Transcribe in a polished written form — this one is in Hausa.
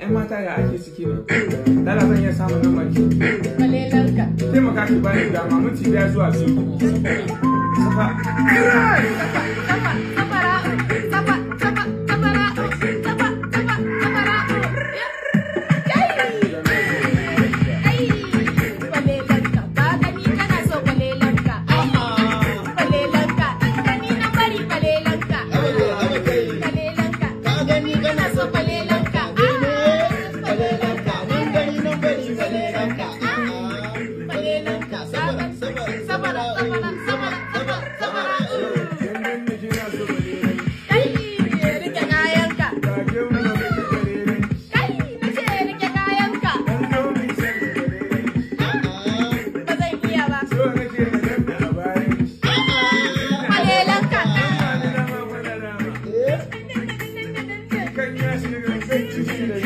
'Yan mata, ya ake ciki ne? Lala, zan iya samun lambar ki? Kwalelanka. Taimaka ki bani dama minti 5 zuwa 2. Safa. Safa, safara'u, safa, safa, safara'u, safa, safa, safara'u. Kai! Ai, kwalelanka, ba gani kana so kwalelanka. Ai, kwalelanka, gani na bari kwalelanka. Kwalelanka, Ka gani kana so kwalelanka. Kwalelanka, mun gani nan bari kwalelanka. Kwalelanka, Sabara, sabara, sabara, sabara, sabara, sabara, safara'u. Dangan da kina so kwalelanki. Kai, rike kayanka. Ga ke mu na rike kwalelanki. Kai, nace rike kayanka. Dan zo mu yi shan kwalelanki. Ba zan iya ba. So nake na ganna a bayan ki. Kwalelanka. Ba ni dama, gwada dama. Kan ya shiga zan ci shi da